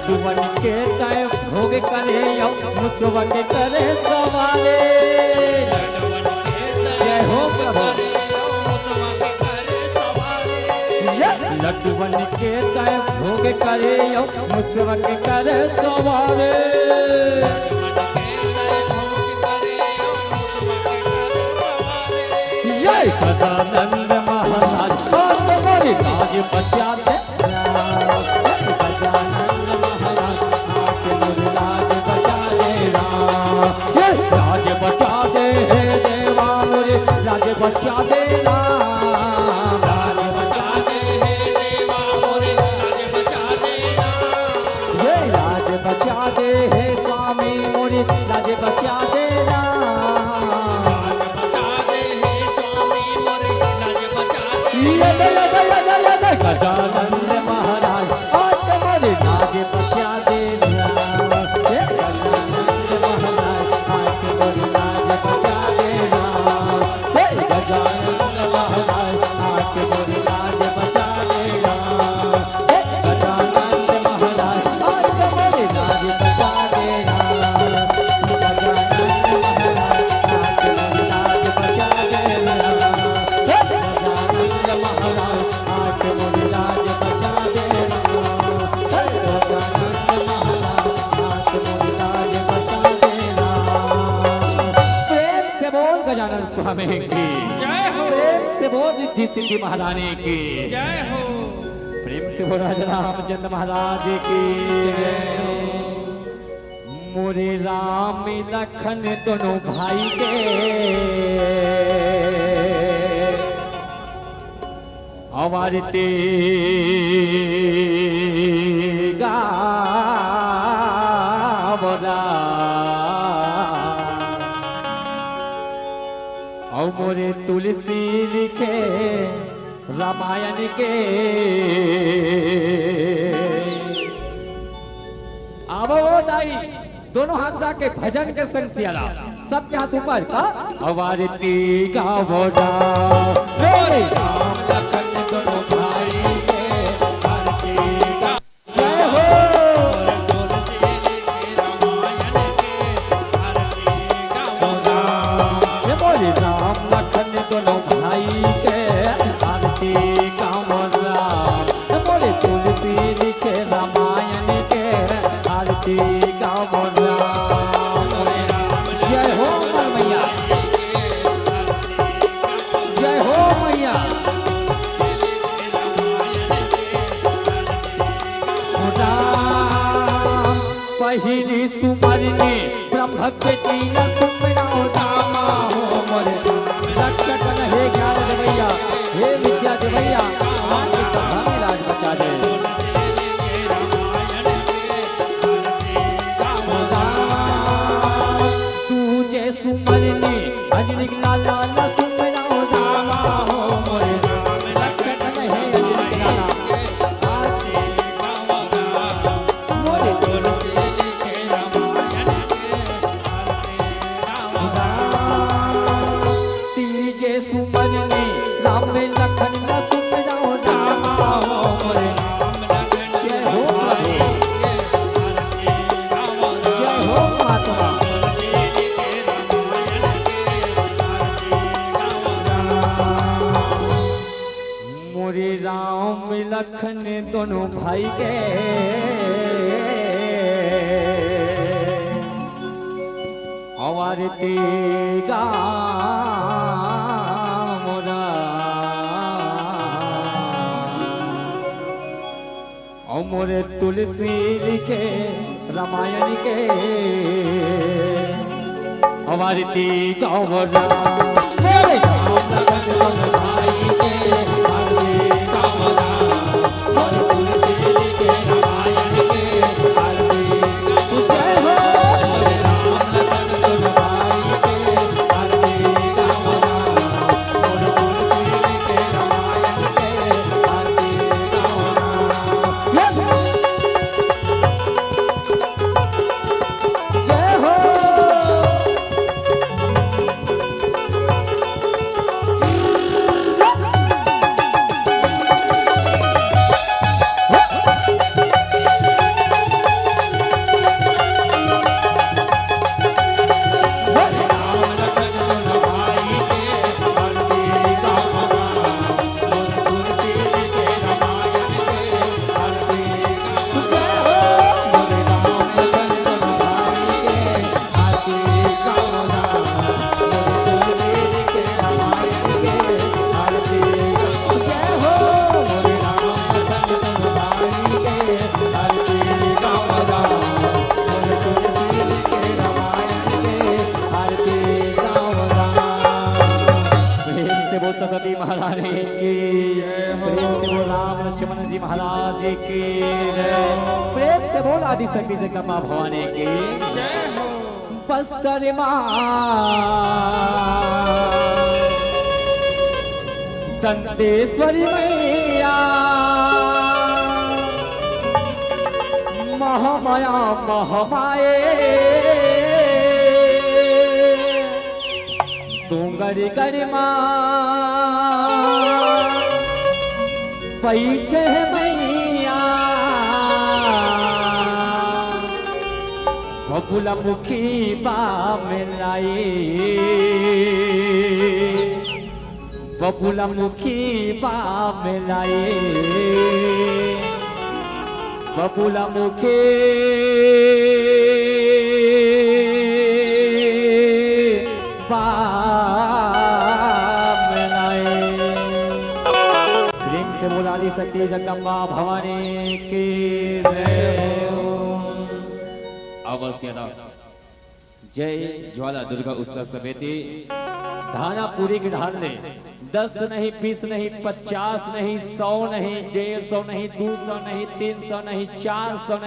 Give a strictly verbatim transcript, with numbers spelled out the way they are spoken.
लड्डुवन के तय भोग करे अउ मुसवा के करे सवारे। जय हो प्रभु। ये लड्डुवन के तय भोग करे अउ मुसवा के करे सवारे। ये गजानंद महाराज आज मोरी लाज बचा दे। गजानंद महाराज आज मोरी लाज बचा दे राम। ये लाज बचा दे हे देवा मोरी लाज बचा दे राम। लाज बचा दे हे देवा मोरी लाज बचा दे राम। ये लाज बचा दे हे स्वामी मोरी लाज बचा दे राम। ये दे, ये दे, ये दे, ये दे, गजानंद महाराज आज मोरी लाज बचा दे राम। हे गजानंद महाराज आज मोरी लाज बचा दे राम। हे गजानंद महाराज आज मोरी लाज बचा दे राम। हे गजानंद महाराज आज मोरी लाज बचा दे राम। गजानंद महाराज आज मोरी लाज बचा दे राम। हे गजानंद महाराज आज मोरी लाज बचा दे राम। हे गजानंद महाराज आज मोरी लाज बचा दे राम। प्रेम से बोल गजानन स्वामी की। जय हो। प्रेम से बोल रिद्धि सिद्धि महारानी की। जय हो। प्रेम से बोल राजा रामचंद्र महाराज की। जय हो। मोरे राम लखन दोनों भाई के आरती गावरा। अउ मोरे तुलसी लिखे रामायण के। आवो ओ दाई, दोनों हाथ उठा के भजन के संग सियारा, सबके हाथ ऊपर का। आरती गावो राम, हे राम लखन दोनों भाई के, आरती गा-, जय हो। हे बोले राम लखन दोनों भाई के, आरती गावो राम। बोले तुलसी लिखे रामायण के, आरती गावो राम। जय हो हमार मैया, जय हो मैया। राम पहिली सुमरनी ब्रह्म के तीन सुमरन रामा हो मोरे। रक्षक बन हे ज्ञान देवैया, हे विद्या देवैया, आज सभा में लाज बचा दे। राम तुझे सुमरनी अजनिक लाला ला सुमरन रामा हो मोरे। रक्षक बन हे अजनिक लाला। मोरे। तीजे सुमरनी राम लखन न सुमरन रामा हो मोरे। जय हो प्रभु। जय हो महात्मा। मोरे राम लखन दोनों भाई के आरती गावरा। अउ मोरे तुलसी लिखे रामायण के आरती गावरा। मोरे राम लखन दोनों भाई के आरती गावरा। मोरे तुलसी लिखे रामायण के आरती गावरा। जय हो। मोरे राम लखन दोनों भाई के आरती गावरा। मोरे तुलसी लिखे रामायण के आरती गावरा। जय हो। की। प्रेम से बोल राम लक्ष्मण जी महाराज की जय। प्रेम से बोल आदि शक्ति जगदम्बा भवानी की। बस्तर माँ दंतेश्वरी मैया, महामाया महामाये, तू गड़ी गड़ी माँ बइठे हे मैया। बबुला मुखी बा में लाई, बबुला मुखी बा में लाई, बबुला मुखी बा में लाई। प्रेम से बोल आदि शक्ति जगदम्बा भवानी की जय। अवश्य ना। जय ज्वाला दुर्गा उत्सव समिति धानापुरी के ढाल ले दस नहीं, बीस नहीं, पचास नहीं, सौ नहीं, डेढ़ सौ नहीं, दू सौ नहीं, तीन सौ नहीं, चार सौ नहीं,